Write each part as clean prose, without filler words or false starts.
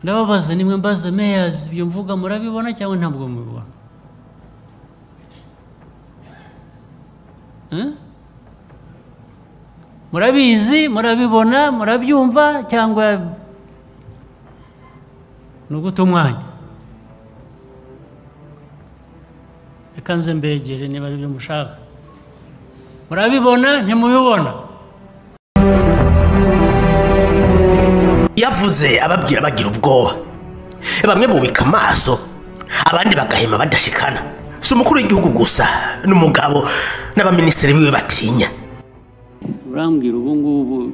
Ndababaza nimwe mbaza mayors, ibyo mvuga murabibona cyangwa ntabwo mubibona? Murabizi, murabibona, murabyumva cyangwa nuguta umwanya? Reka nze mbegere niba ari byo mushaka. Murabibona, ntimubibona? Yavuze ababwira bagira ubwoba, bamwe bubika amaso, abandi bagahema badashikana. Si umukuru w'igihugu gusa, n'umugabo n'abaminisitiri biwe batinya. Urambwira ubu ngubu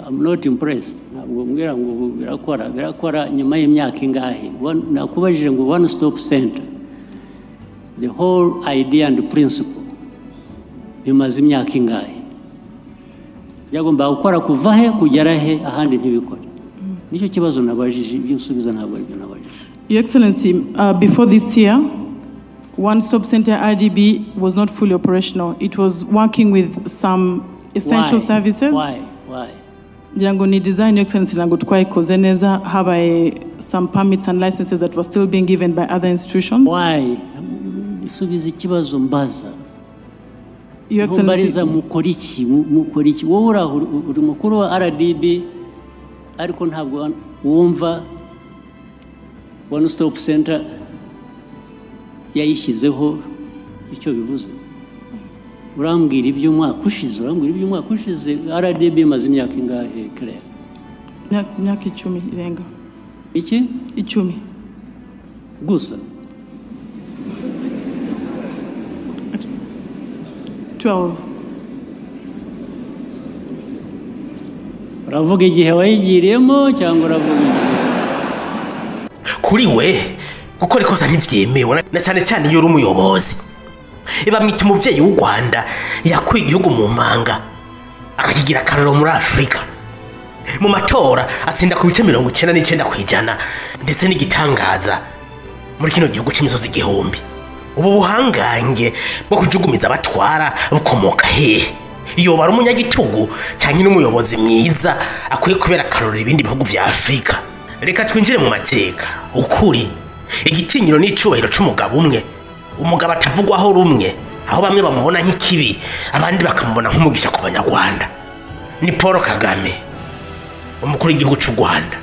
I'm not impressed. Ntabwo mbwira ngo ubu birakora, birakora nyuma y'imyaka ingahe? Nakubajije ngo one stop center, the whole idea and principle bimaze imyaka ingahe? Byagomba gukora kuva he kugera he, ahandi ntibikore. Nicyo kibazo nabajije, ibyo usubiza ntabwo aribyo nabajije. Your Excellency, before this year, One Stop Center RDB was not fully operational. It was working with some essential Why? services. Why? Why? Ngira ngo ni design, Your Excellency, ntabwo twayikoze neza, habaye some permits and licenses that were still being given by other institutions. Why? Isubiza ikibazo mbaza. Your Excellency, Ntumbariza mukora iki, mukora iki? Wowe uraho uri mukuru wa RDB, ariko ntabwo wumva One Stop Center yayishyizeho icyo bivuze. Urambwira iby'umwaka ushize, urambwira iby'umwaka ushize. RDB imaze imyaka ingahe, Claire? Imyaka 10 irenga. Iki? 10. Gusa. 12. Uravuga igihe wayigiriyemo cyangwa uravuga igihe? Kuri we gukora ikosa ntivyemewe, na cyane cyane iyo uri umuyobozi. Bamwita umuvyeyi w'u Rwanda yakuye igihugu mu manga akakigira akarorero muri Afrika. Mu matora atsinda ku bice 99%, ndetse n'igitangaza muri kino gihugu c'imisozi igihumbi. Ubu buhangange bwo kujugumiza abatwara bukomoka hehe? Yoba ari umunyagitugu canke n'umuyobozi mwiza akwiye kubera akarorero ibindi bihugu vya Afrika? Reka twinjire mu mateka. Ukuri, igitinyiro n'icubahiro c'umugabo umwe, umugabo atavugwaho rumwe, aho bamwe bamubona nk'ikibi abandi bakamubona nk'umugisha ku banyarwanda, ni Paul Kagame, umukuru w'igihugu c'u Rwanda.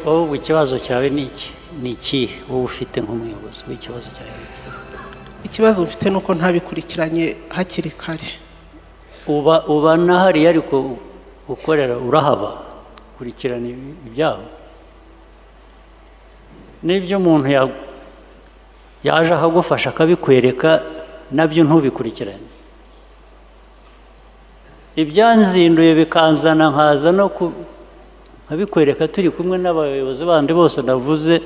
Wowe ikibazo cyawe ni iki? Ni ikihe wowe ufite nk'umuyobozi? Ikibazo cyawe ni iki? Ikibazo mfite nuko ntabikurikiranye hakiri kare. Uba nahari ariko ukorera urahaba, kurikirana ibyaho. N'ibyo umuntu yaje akagufasha akabikwereka nabyo ntubikurikirane. Ibyanzinduye bikanzana nkaza no nkabikwereka turi kumwe n'abayobozi bandi bose navuze,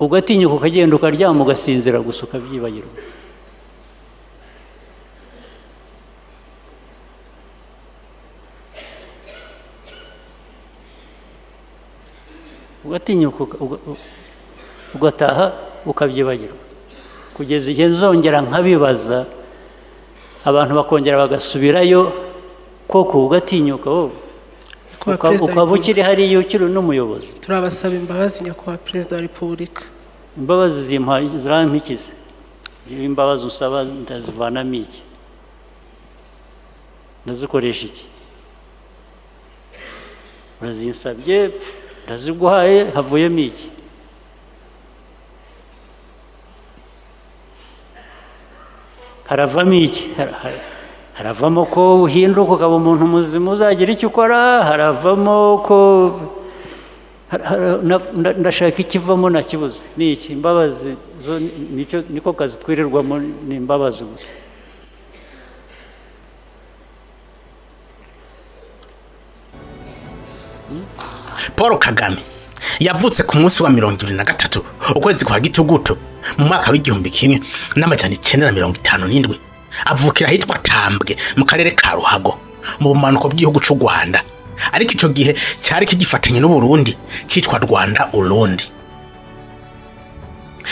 ugatinyuka ukagenda ukaryama ugasinzira gusa ukabyibagirwa. Ugatinyuka ugataha ukabyibagirwa kugeza igihe nzongera nkabibaza, abantu bakongera bagasubirayo koko ugatinyuka wowe ukaba ukiri hariya ukiri n'umuyobozi. Turabasaba imbabazi Nyakubahwa Perezida wa Repubulika. Imbabazi zirampikize. Imbabazi usaba ndazivanamo iki? Ndazikoresha iki? Urazinsabye, ndaziguhaye, havuyemo iki? Haravamo iki? Haravamo ko uhinduka ukaba umuntu muzima uzagira icyo ukora, haravamo ko ndashaka ikivamo nakibuze. Ni iki? Imbabazi zo nicyo niko kazi twirirwamo, ni imbabazi gusa. Paul Kagame yavutse ku munsi wa 23 ukwezi kwa Gitugutu mu mwaka w'1957, avukira ahitwa Tambwe mu karere ka Ruhago mu bumanuko bw'igihugu c'u Rwanda. Ariko ico gihe cyari kigifatanye n'Uburundi citwa Rwanda Urundi.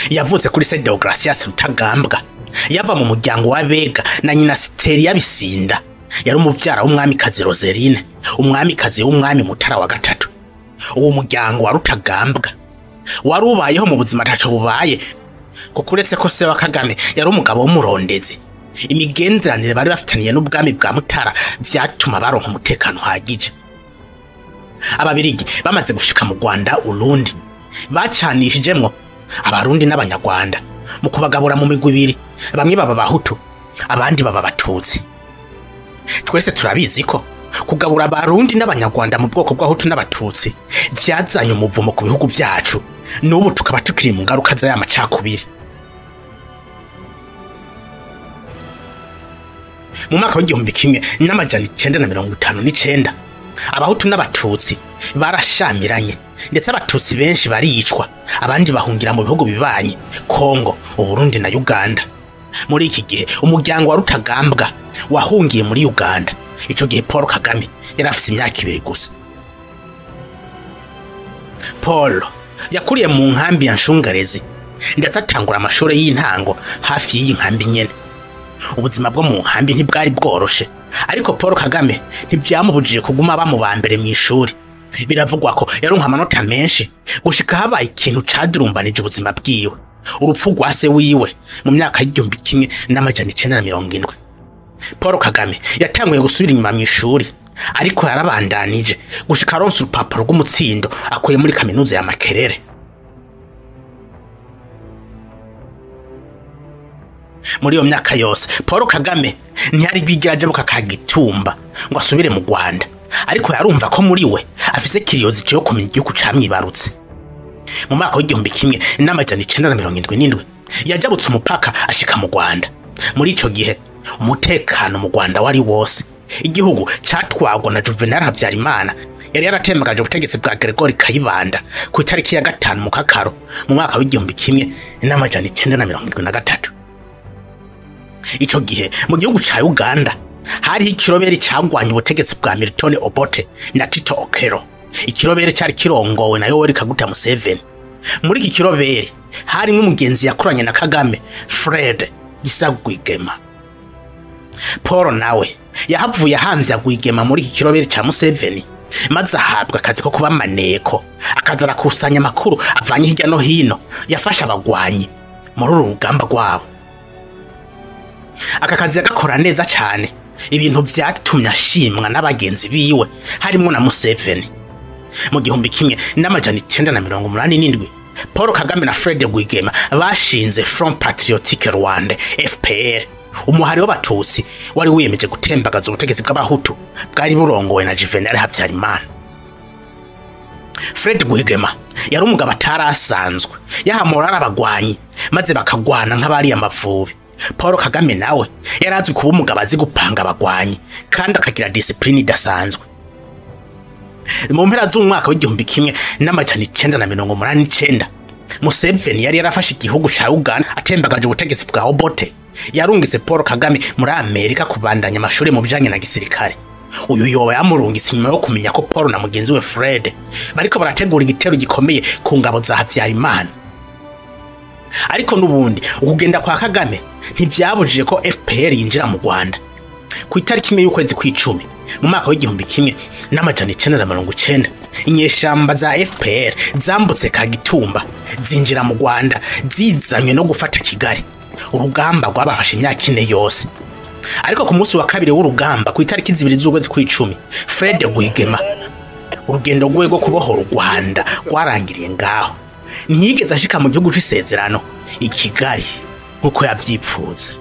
Yavuze kuri se Deogratias Rutagambwa, yava mu muryango w'Abega na nyina Siteria Bisinda, yari umuvyara w'umwamikazi Roserine, umwamikazi w'umwami Mutara wa gatatu. Uwo muryango wa Rutagambwa wari ubayeho mu buzima ataco bubaye, kuko uretse ko se wa Kagame yari umugabo w'umurondezi, imigenderanire bari bafitaniye n'ubwami bwa Mutara vyatuma baronka umutekano uhagije. Ababirigi bamaze gushika mu Rwanda Urundi, bacanishijemwo Abarundi n'Abanyarwanda mu kubagabura mu migwi ibiri, bamwe baba Abahutu abandi baba Abatutsi. Twese turabizi ko kugabura Abarundi n'Abanyarwanda mu bwoko bw'Abahutu n'Abatutsi vyazanye umuvumo ku bihugu vyacu, n'ubu tukaba tukiri mu ngaruka z'aya macakubiri. Mu mwaka w'1959 Abahutu n'Abatutsi barashamiranye, ndetse Abatutsi benshi baricwa, abandi bahungira mu bihugu bibanye Kongo, Uburundi na Uganda. Muri iki gihe umuryango wa Rutagambwa wahungiye muri Uganda. Ico gihe Paul Kagame yari afise imyaka 2 gusa. Paul yakuriye mu nkambi ya Nshungarezi, ndetse atangura amashuri y'intango hafi y'iyi nkambi nyene. Ubuzima bwo mu nkambi ntibwari bworoshe, ariko Paul Kagame ntivyamubujije kuguma aba mu ba mbere mw'ishuri. Biravugwa ko yaronka amanota menshi gushika habaye ikintu cadurumbanije ubuzima bwiwe, urupfu rwa se wiwe mu myaka y'1970. Paul Kagame yatanguye gusubira inyuma mw'ishuri, ariko yarabandanije gushika aronse urupapuro rw'umutsindo akuye muri kaminuza ya Makerere. Muri iyo myaka yose Paul Kagame ntiyari bwigera ajabuka Kagitumba ngo asubire mu Rwanda, ariko yarumva ko muri we afise kiriyozi cyo kumenya igihugu camwibarutse. Mu mwaka w'1977 yajabutse umupaka ashika mu Rwanda. Muri ico gihe umutekano mu Rwanda wari wose. Igihugu catwagwa na Juvenal Habyarimana yari yaratembagaje ubutegetsi bwa Gregory Kayibanda ku itariki ya 5 mu Kakaro mu mwaka w'1973. Ico gihe mu gihugu ca Uganda hariho ikiroberi cagwanye ubutegetsi bwa Milton Obote na Tito Okello. Ikiroberi cari kirongowe na Yoweri Kaguta Museveni. Muri iki kiroberi harimwo umugenzi yakoranye na Kagame, Fred Gisa Rwigema. Paul nawe yahavuye ahamvya Rwigema muri iki kiroberi ca Museveni, maze ahabwa akazi ko kuba maneko, akaza arakusanya amakuru avanye hirya no hino yafasha abagwanyi muri uru rugamba rwabo. Aka kazi yagakora neza cane, ibintu vyatumye ashimwa n'abagenzi biwe harimwo na Museveni. Mu 1987 Paul Kagame na Fred Rwigema bashinze Front Patriotique Rwanda FPR, umuhari w'Abatutsi wari wiyemeje gutembagaza ubutegetsi bw'Abahutu bwari burongowe na Juvenal Habyarimana. Fred Rwigema yari umugabo atarasanzwe, yahamura abagwanyi maze bakagwana nk'abari amavubi. Paul Kagame nawe yarazi kuba umugabo azi gupanga abagwanyi kandi akagira discipline idasanzwe. Mu mpera z'umwaka w'1989 Museveni yari yarafashe igihugu ca Uganda atembagaje ubutegetsi bwa Obote. Yarungitse Paul Kagame muri Amerika kubandanya amashuri mu bijanye na gisirikare. Uyu yoba yamurungitse inyuma yo kumenya ko Paul na mugenzi we Fred bariko barategura igitero gikomeye ku ngabo za Habyarimana. Ariko nubundi ukugenda kwa Kagame ntivyabujije ko FPR yinjira mu Rwanda. Ku itariki 1 y'ukwezi kw'icumi mu mwaka w'1990 inyeshamba za FPR zambutse Kagitumba zinjira mu Rwanda zizanywe no gufata Kigali. Urugamba rwabafashe imyaka 4 yose. Ariko ku munsi wa kabiri w'urugamba ku itariki 2 z'ukwezi kw'icumi Fred Rwigema urugendo rwe rwo kubohora u Rwanda rwarangiriye ngaho. Ntiyigeze ashika mu gihugu c'isezerano i Kigali nkuko yavyipfuza.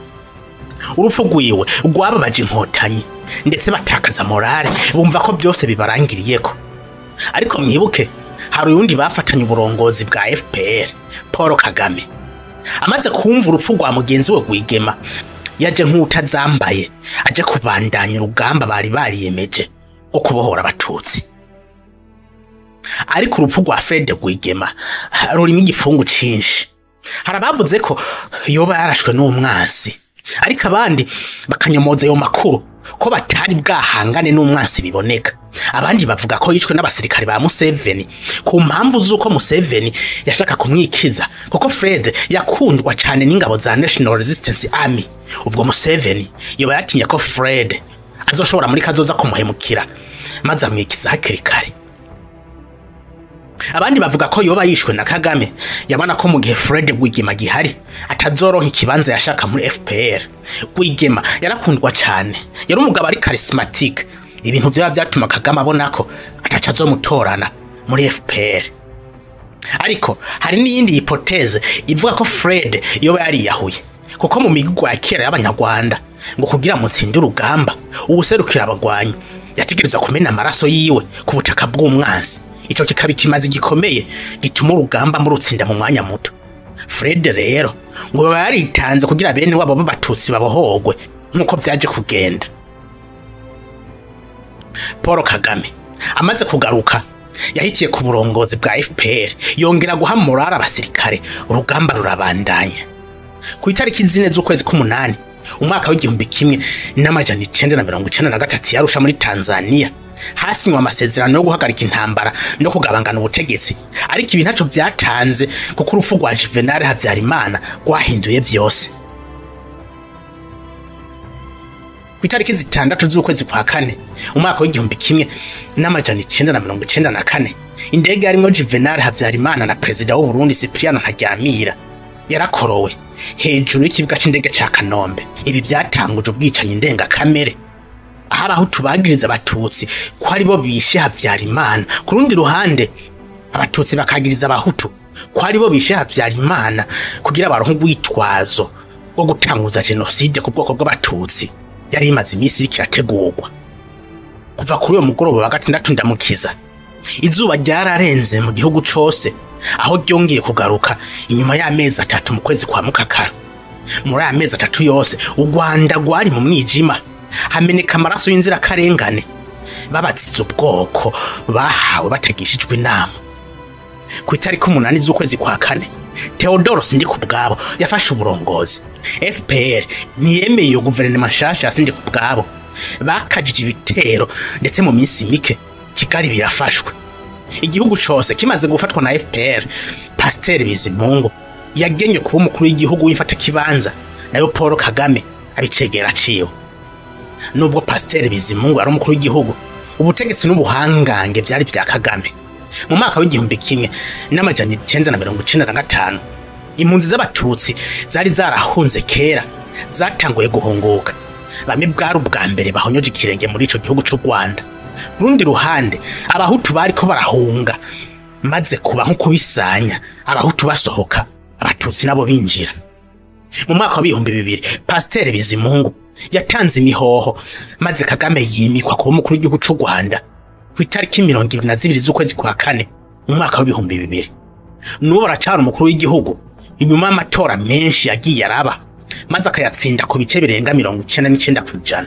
Urupfu rwiwe rwababaje inkotanyi ndetse batakaza morale, bumva ko byose bibarangiriyeko. Ariko mwibuke hari uyundi bafatanye uburongozi bwa FPR, Paul Kagame. Amaze kumva urupfu rwa mugenzi we Rwigema, yaje nk'utazambaye aje kubandanya urugamba bari bariyemeje rwo kubohora Abatutsi. Ariko urupfu rwa Fred Rwigema rurimo igifungu cinshi. Hari abavuze ko yoba yarashwe n'umwansi, Ariko abandi bakanyomoza ayo makuru ko batari bwahangane n'umwansi biboneka. Abandi bavuga ko yishwe n'abasirikare ba Museveni ku mpamvu z'uko Museveni yashaka kumwikiza, kuko Fred yakundwa cyane n'ingabo za National Resistance Army. Ubwo Museveni yoba yatinya ko Fred azoshobora muri kazoza kumuhemukira, maze amwikiza hakiri kare. Abandi bavuga ko yoba yishwe na Kagame, yabona ko mu gihe Fred Rwigema gihari atazoronka ikibanza yashaka muri FPR. Rwigema yarakundwa cyane, yari umugabo ari charismatic, ibintu byaba byatuma Kagame abona ko ataca azomutorana muri FPR. Ariko hari n'iyindi hypothèse ivuga ko Fred yoba yariyahuye, kuko mu migwi ya kera y'Abanyarwanda ngo kugira mutsinde urugamba uwuserukira abagwanyi yategerezwa kumena amaraso yiwe ku butaka bw'umwansi. Ico kikaba ikimazi gikomeye gituma urugamba murutsinda mu mwanya muto. Fred rero ngo baba yaritanze kugira bene wabo b'Abatutsi babohogwe, nk'uko vyaje kugenda. Paul Kagame amaze kugaruka yahitiye ku burongozi bwa FPR, yongera guha morale abasirikare, urugamba rurabandanya. Ku itariki 4 z'ukwezi k'umunani umwaka w'1993 yarusha muri Tanzania, hasinywe amasezerano yo guhagarika intambara no kugabangana ubutegetsi. Ariko ibi ntaco vyatanze, kuko urupfu rwa Juvenal Habyarimana rwahinduye vyose. Ku itariki 6 z'ukwezi kwa kane umwaka w'1994, indege yarimwo Juvenal Habyarimana na perezida w'u Burundi Cyprien Ntaryamira yarakorowe hejuru y'ikibuga c'indege ca Kanombe. Ibi vyatanguje ubwicanyi ndengakamere, aho Abahutu bagiriza Abatutsi ko aribo bishe Habyarimana, ku rundi ruhande Abatutsi bakagiriza Abahutu ko aribo bishe Habyarimana kugira baronke urwitwazo rwo gutanguza jenoside ku bwoko bw'Abatutsi yari imaze iminsi iriko irategurwa. Kuva kuri uwo mugoroba wa gatandatu Ndamukiza, izuba ryararenze mu gihugu cose, aho ryongeye kugaruka inyuma y'amezi 3 mu kwezi kwa Mukakaro. Muri aya mezi 3 yose u Rwanda rwari mu mwijima, hameneka amaraso y'inzirakarengane babazize ubwoko bahawe batagishijwe inama. Ku itariki 8 z'ukwezi kwa kane, Theodore Sindikubwabo yafashe uburongozi. FPR ntiyemeye iyo guverinoma nshasha ya Sindikubwabo, bakajije ibitero, ndetse mu minsi mike Kigali birafashwe. Igihugu cose kimaze gufatwa na FPR, Pasiteri Bizimungu yagenye kuba umukuru w'igihugu w'ifata kibanza, nayo Paul Kagame abicegera aciwe. Nubwo Pasiteri Bizimungu ari umukuru w'igihugu, ubutegetsi n'ubuhangange vyari vya Kagame. Mu mwaka w'1995, impunzi z'Abatutsi zari zarahunze kera zatanguye guhunguka. Bamwe bwari ubwa mbere bahonyoje ikirenge muri ico gihugu c'u Rwanda. Ku rundi ruhande Abahutu bariko barahunga, maze kuba nko kubisanya, Abahutu basohoka, Abatutsi nabo binjira. Mu mwaka wa 2000, Pasiteri Bizimungu yatanze imihoho, maze Kagame yimikwa kuba umukuru w'igihugu c'u Rwanda ku itariki 22 z'ukwezi kwa kane mu mwaka wa 2000. N'ubu aracari umukuru w'igihugu inyuma y'amatora menshi yagiye araba, maze akayatsinda ku bice birenga 99%.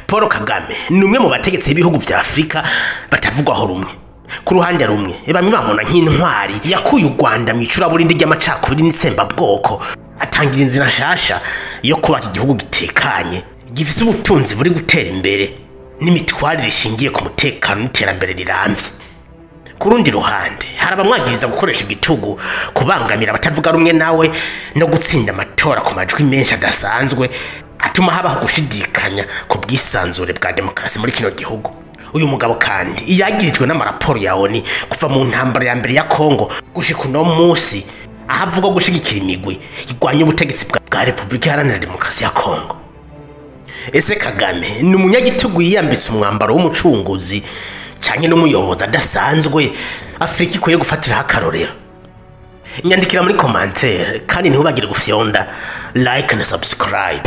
Paul Kagame ni umwe mu bategetsi b'ibihugu vya Afrika batavugwaho rumwe. Ku ruhande rumwe bamwe bamubona nk'intwari yakuye u Rwanda mu icuraburindi ry'amacakubiri n'itsembabwoko, atangira inzira nshasha yo kubaka igihugu gitekanye, gifise ubutunzi buri gutera imbere n'imitwarire ishingiye ku mutekano n'iterambere rirambye. Ku rundi ruhande hari abamwagiriza gukoresha igitugu, kubangamira abatavuga rumwe nawe no gutsinda amatora ku majwi menshi adasanzwe atuma habaho gushidikanya ku bwisanzure bwa demokarasi muri kino gihugu. Uyu mugabo kandi yagirijwe n'amaraporo ya ONU kuva mu ntambara ya mbere ya Kongo gushika uno munsi, aho avuga gushigikira imigwi igwanya ubutegetsi bwa Repubulika Iharanira Demokarasi ya Kongo. Ese Kagame ni umunyagitugu yiyambitse umwambaro w'umucunguzi canke n'umuyobozi adasanzwe Afrika ikwiye gufatiraho akarorero? Nyandikira muri commentaire, kandi ntibagire gufyonda like na subscribe.